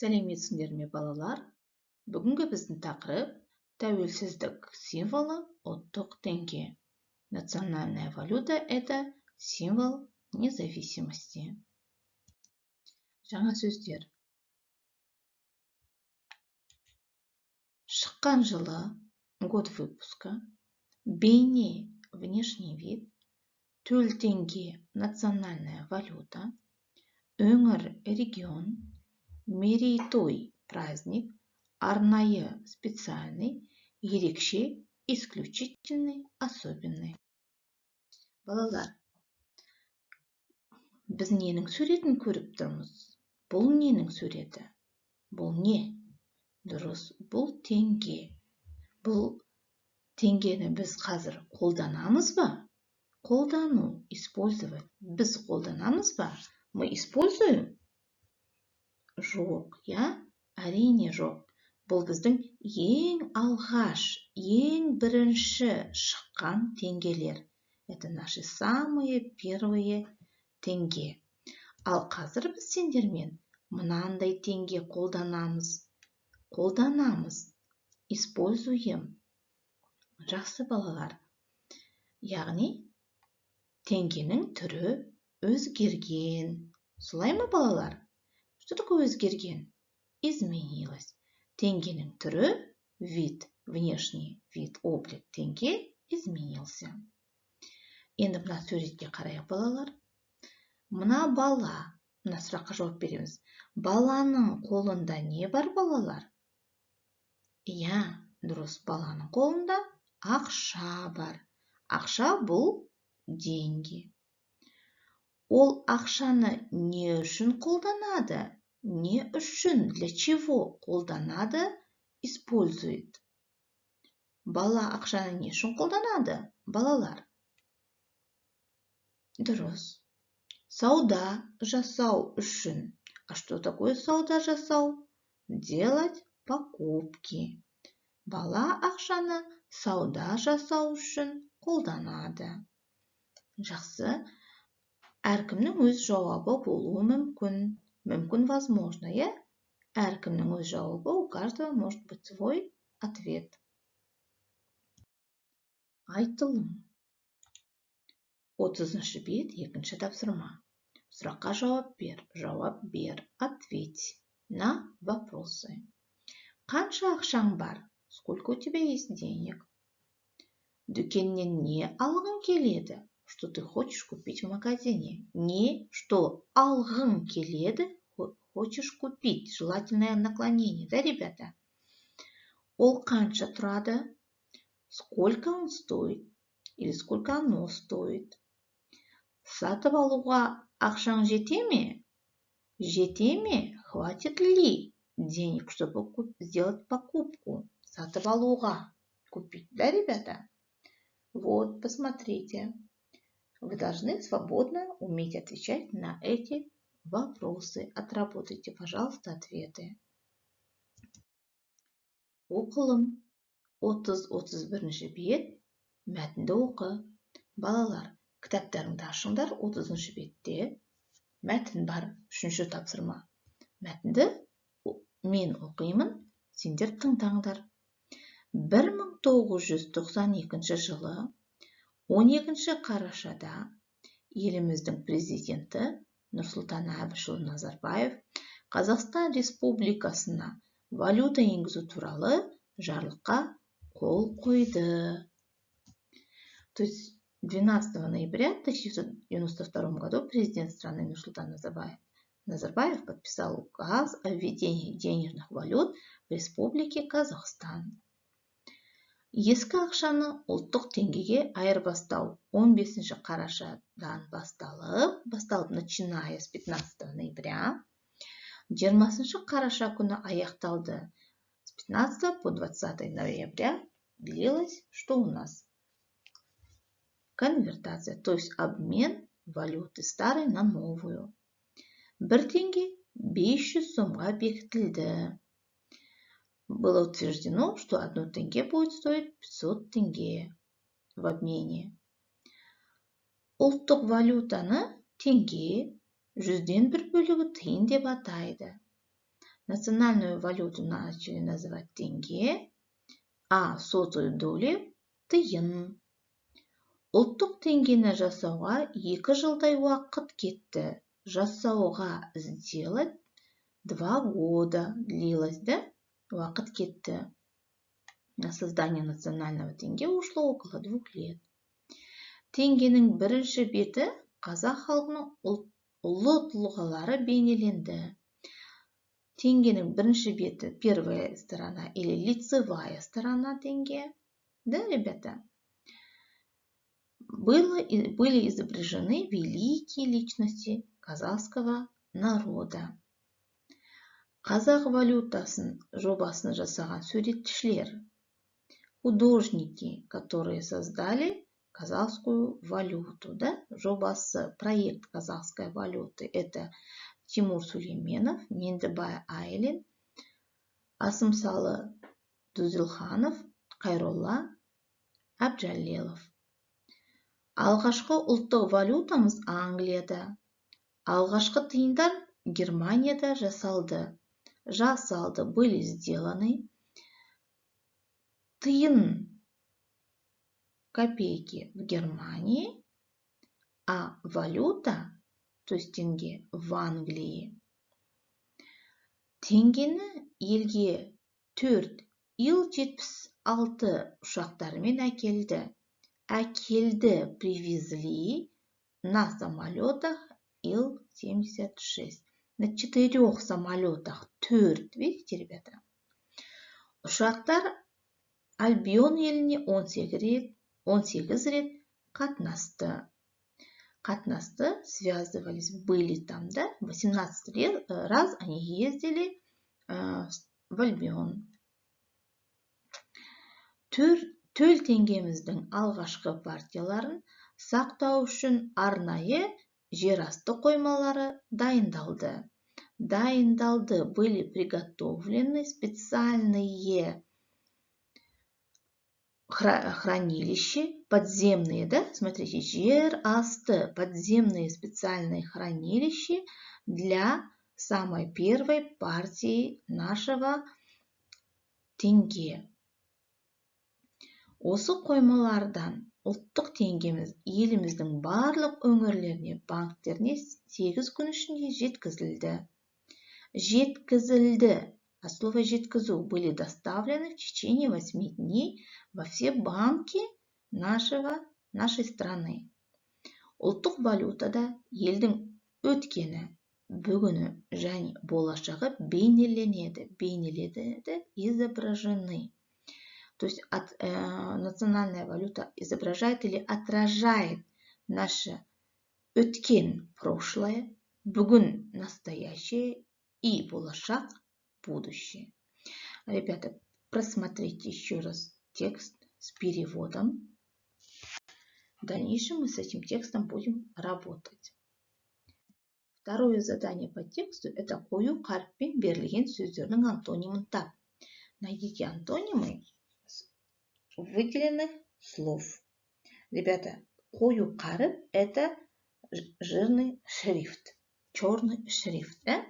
Сәлеметсіңдер ме, балалар! Бүгінгі біздің тақырып: тәуелсіздік символы – ұлттық теңге. Национальная валюта – это символ независимости. Жаңа сөздер: шыққан жылы – год выпуска, бейне – внешний вид, төл теңге – национальная валюта, өңір – регион, мерейтой – праздник, арнайы – специальный, ерекше – исключительный, особенный. Балалар, біз ненің суретін көріп тұрмыз? Бұл ненің суреті? Бұл не? Дұрыс, бұл теңге. Бұл теңгені біз қазір қолданамыз ба? Қолдану – использовать. Біз қолданамыз ба? Мы используем? Жоқ, иә, әрине, жоқ. Бұл біздің ең алғаш, ең бірінші шыққан теңгелер. Это наши самые первые теңге. Ал қазір біз сендермен мынандай теңге қолданамыз. Қолданамыз – используем. Жақсы, балалар, яғни теңгенің түрі өзгерген, солай ма, балалар? Что такое өзгерген? Изменилось. Теңгенің түрі – вид, внешний вид, облик теңге изменился. Енді мына суретке қарайық, балалар. Мына бала, мына сұраққа жауап береміз. Баланың қолында не бар, балалар? Иә, дұрыс, баланың қолында ақша бар. Ақша – бұл деньги. Ол ақшаны не үшін қолданады? Не үшін – для чего қолданады, использует. Бала ақшаны не үшін қолданады, балалар? Дұрыс, сауда жасау үшін. А что такое сауда жасау? Делать покупки. Бала ақшаны сауда жасау үшін қолданады. Жақсы. Әркімнің өз жауабы болуы мүмкін. Мүмкін – возможно, иә? Әркімнің өз жауабы, у каждого может быть свой ответ. Айтылым. 30-бет, екінші тапсырма. Сұраққа жауап бер. Жауап бер. Ответь на вопросы. Қанша ақшаң бар? Сколько у тебя есть денег? Дүкеннен не алғың келеді? Что ты хочешь купить в магазине? Не, что алғың келеді – хочешь купить. Желательное наклонение, да, ребята? Ол қанша тұрады? Сколько он стоит или сколько оно стоит? Сатып алуға ақшаң жете ме? Жете ме – хватит ли денег, чтобы сделать покупку? Сатып алуға – купить, да, ребята? Вот, посмотрите. Вы должны свободно уметь отвечать на эти вопросы. Отработайте, пожалуйста, ответы. Оқылым. 30-31 бет. Мәтінді оқы. Балалар, кітаптарыңды ашыңдар, 30 бетте мәтін бар, үшінші тапсырма. Мәтінді мен оқимын, сендер тыңдаңдар. 1992 жылы 12 қарашада еліміздің президенті Нұрсұлтан Әбішұлы Назарбаев Қазақстан Республикасына валюта енгізу туралы жарлыққа қол қойды. То есть 12 ноября 1992 году президент страны Нурсултан Назарбаев подписал указ о введении денежных валют в Республике Казахстан. Ескі ақшаны ұлттық теңгеге айырбастау 15 қарашадан басталып, начиная с 15 ноября, 20 қараша күні аяқталды. С 15 по 20 ноября длилась что у нас? Конвертация, то есть обмен валюты старой на новую. Бір теңге 500 сомға бекітілді. Было утверждено, что 1 тенге будет стоить 500 тенге в обмене. Ұлттық валютаны теңге, жүзден бір бөлігі тиын деп атайды. Национальную валюту начали называть тенге, а сотую долю тиын. Ұлттық теңгені жасауға 2 жылдай уақыт кетті. Жасауға сделать 2 года длилось, да? Уақыт кетті. На создание национального тенге ушло около 2 лет. Теңгенің бірінші беті қазақ халқының ұлы тұлғалары бейнеленді. Теңгенің бірінші беті первая сторона или лицевая сторона тенге. Да, ребята? Были изображены великие личности казахского народа. Қазақ валютасын жобасын жасаған суретшілер, художники, которые создали казахскую валюту, да? Жобасы, проект казахской валюты – это Тимур Сулейменов, Мендібай Айлин, Асымсалы Дузилханов, Қайролла Әбжәлелов. Алғашқы ұлттық валютамыз Англияда. Алғашқы тиындар Германияда жасалды. Жасалды, были сделаны. Тиын копейки в Германии, а валюта, то есть тенге, в Англии. Теңгені елге 4 Ил-76 ұшақтарымен әкелді. Әкелді, привезли на самолетах Ил-76. На 4 самолетах 4, видите, ребята? Ұшақтар Альбион еліне 18 рет қатынасты. Қатынасты, связывались, были там, да? 18 раз они ездили в Альбион. Төл теңгеміздің алғашқы партияларын сақтау үшін арнайы жерасты қоймалары дайындалды. Дайындалды, были приготовлены специальные хранилища, подземные, да, смотрите, жер асты, подземные специальные хранилища для самой первой партии нашего тенге. Осы қоймалардан ұлттық теңгеміз еліміздің барлық өңірлеріне, банктеріне 8 күн ішінде жеткізілді. Жеткізілді. А слово жеткізу были доставлены в течение 8 дней во все банки нашей страны. Ұлттық валютада елдің өткені, бүгіні және болашағы бейнеленеді. Бейнеленеді, изображены. То есть национальная валюта изображает или отражает наше өткен прошлое, бүгін настоящее и болашақ будущее. Ребята, просмотрите еще раз текст с переводом. В дальнейшем мы с этим текстом будем работать. Второе задание по тексту – это қою қаріппен берілген сөздердің антонимін тап. Найдите антонимы выделенных слов. Ребята, қою қаріп – это жирный шрифт, черный шрифт, да?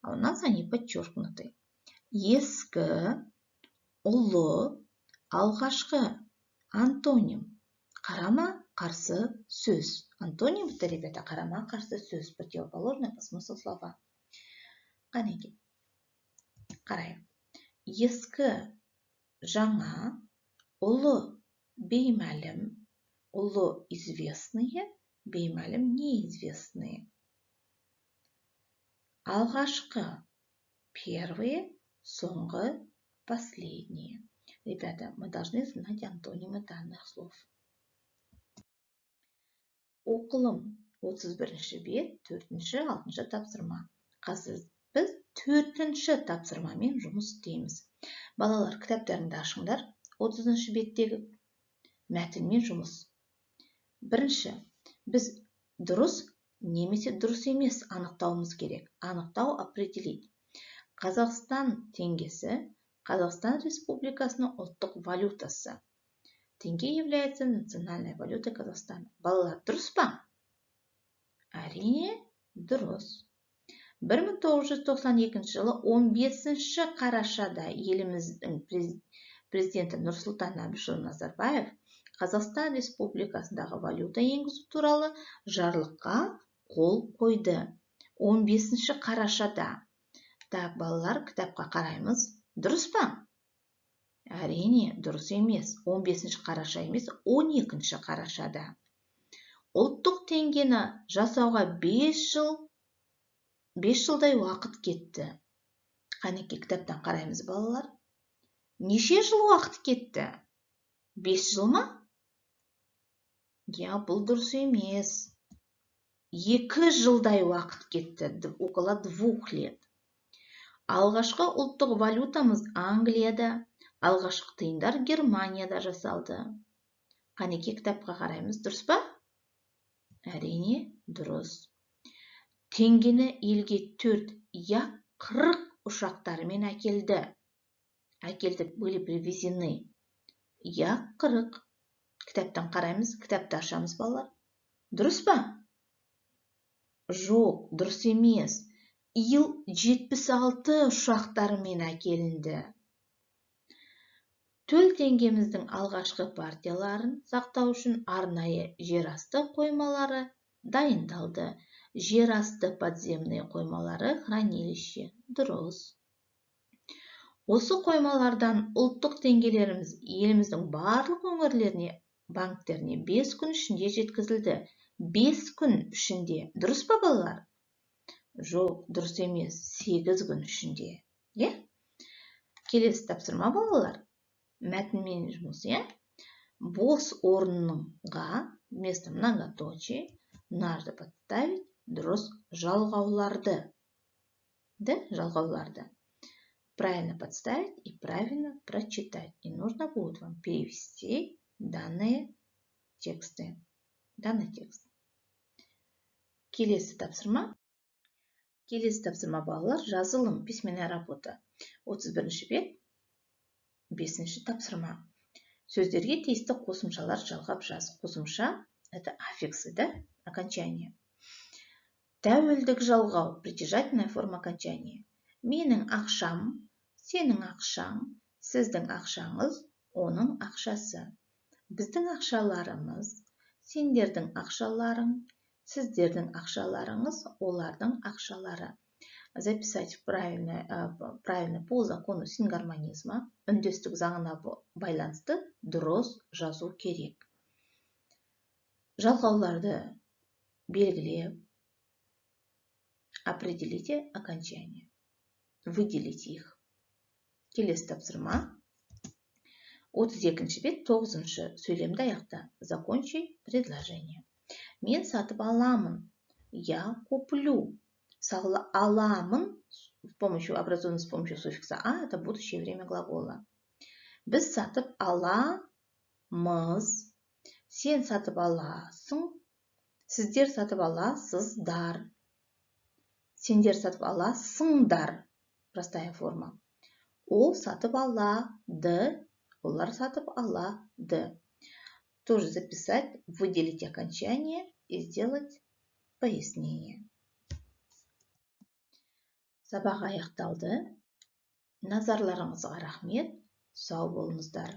А у нас они подчеркнуты. Ескі, ұлы, алғашқы, антоним. Қарама қарсы сөз. Антоним – это, ребята, қарама қарсы сөз, противоположный по смыслу слова. Қанеки, қарайық. Ескі, жаңа, ұлы, беймәлім, ұлы известные, беймәлім неизвестные. Алғашқы первые, соңғы последние. Ребята, мы должны знать антонимы данных слов. Оқылым 31 бет, 4-ші, 6 тапсырма. Қазір біз 4-ші тапсырмамен жұмыс істейміз. Балалар, кітаптарыңды ашыңдар. 30 беттегі мәтінмен жұмыс. Бірінші, біз дұрыс немесе дұрыс емес анықтауымыз керек. Анықтау, определить. Қазақстан теңгесі Қазақстан Республикасының ұлттық валютасы. Тенге является национальной валютой Казахстана. Балалар, дұрыс па? Әрине, дұрыс. 1992 жылы 15 қарашада еліміздің президенті Нұрсұлтан Әбішұлы Назарбаев Қазақстан Республикасындағы валюта енгізу туралы жарлыққа қол қойды. 15 қарашада. Так, балалар, кітапқа қараймыз. Дұрыс па? Әрине, дұрыс емес. 15 қараша емес, 12 қарашада. Ұлттық теңгені жасауға 5 жыл, 5 жылдай уақыт кетті. Қанеки, кітаптан қараймыз, балалар. Неше жыл уақыт кетті? 5 жыл ма? Иә, бұл дұрыс емес. 2 жылдай уақыт кетті, около 2 лет. Алғашқы ұлттық валютамыз Англияда, алғашқы тиындар Германияда жасалды. Қанеки, кітапқа қараймыз. Дұрыс па? Әрине, дұрыс. Теңгені елге төрт Як 40 ұшақтарымен әкелді. Әкелді — были привезены. Як 40. Кітаптан қараймыз, кітапты ашамыз, балалар. Дұрыс па? Жоқ, дұрыс емес. Ил 76 ұшақтарымен әкелінді. Төл теңгеміздің алғашқы партияларын сақтау үшін арнайы жерасты қоймалары дайындалды. Жерасты — подземные қоймалары, хранилище. Дұрыс. Осы қоймалардан ұлттық теңгелеріміз еліміздің барлық өңірлеріне, банктеріне 5 күн ішінде жеткізілді. 5 күн ішінде. Дұрыс па, балалар? Жоқ, дұрыс емес. 8 күн ішінде, иә. Келесі тапсырма, балалар, мәтінмен жұмыс, иә. Бос орынға, вместо многоточий, надо подставить дұрыс жалғауларды, да, жалғауларды правильно подставить и правильно прочитать. И нужно будет вам перевести данные тексты, данный текст. Келесі тапсырма. Келесі тапсырма, балалар, жазылым, письменная работа. 31 бет, бесінші тапсырма. Сөздерге тиісті қосымшалар жалғап жаз. Қосымша — это аффиксы, да, окончание. Тәуелдік жалғау — притяжательная форма окончания. Менің ақшам, сенің ақшаң, сіздің ақшаңыз, оның ақшасы. Біздің ақшаларымыз, сендердің ақшаларың, сіздердің ақшаларыңыз, олардың ақшалары. Записать правильно по закону сингармонизма. Үндестік заңына байланысты дұрыс жазу керек. Жалғауларды белгілеп, определите окончание, выделите их. Келесі тапсырма, 32 бет, тоғызыншы. Сөйлемді аяқта, закончи предложение. Мен сатып аламын — я куплю. Аламын с помощью, образован с помощью суффикса а, это будущее время глагола. Біз сатып аламыз, сен сатып аласың, сіздер сатып аласыздар, сендер сатып аласыңдар, простая форма. Ол сатып алады, олар сатып алады. Тоже записать, выделить окончание и сделать пояснение. Сабақ аяқталды. Назарларыңызға рахмет, сау болыңыздар.